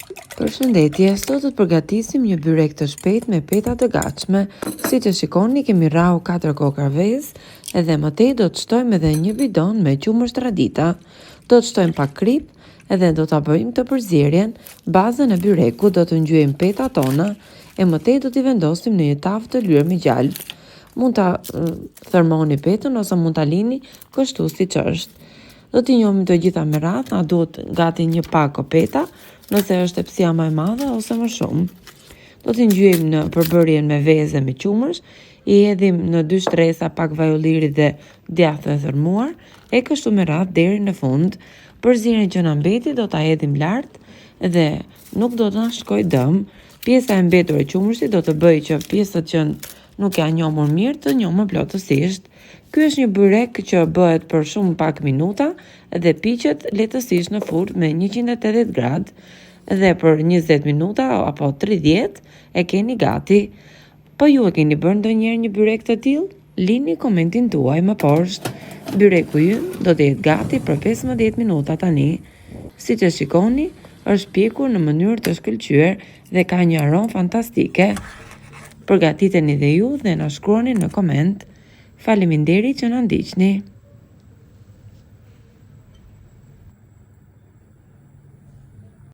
Përshëndetje, sot do të përgatisim një byrek të shpejtë me peta të gatshme. Siç e shikoni, kemi rrahur 4 kokrra vezë edhe më tej do të shtojmë edhe një bidon me qumësht tradita. Do të shtojmë pak kripë edhe do ta bëjmë të përzierjen, bazën e byrekut do të ngjyejmë petat tona e më tej do t'i vendosim në një tavë të lyer me gjalpë. Mund ta thërmoni petën ose mund ta lini kështu siç është. Do t'i njomim të gjitha me radhë, na duhet gati një pako peta, nëse është tepsia më e madhe ose më shumë. Do t'i ngjyejmë në përbërjen me vezë me qumësht, i hedhim në dy shtresa pak vaj ulliri dhe djathë të thërmuar, e kështu me radhë deri në fund. Përzierjen që na mbeti do ta hedhim lart dhe nuk do të na shkojë dëm. Pjesa e mbetur e qumështit do të bëjë që pjesët që nuk janë njomur mirë të njomen plotësisht. Ky është një byrek që bëhet për shumë pak minuta dhe piqet lehtësisht në furrë me 180 gradë dhe për 20 minuta apo 30 e keni gati. Po ju e keni bërë ndonjëherë një byrek të tillë? Lini komentin tuaj më poshtë. Byreku ynë do të jetë gati për 15 minuta tani. Siç e shikoni, është pjekur në mënyrë të shkëlqyer dhe ka një aromë fantastike. Përgatiteni dhe ju dhe na shkruani në koment. Faleminderit që na ndiqni.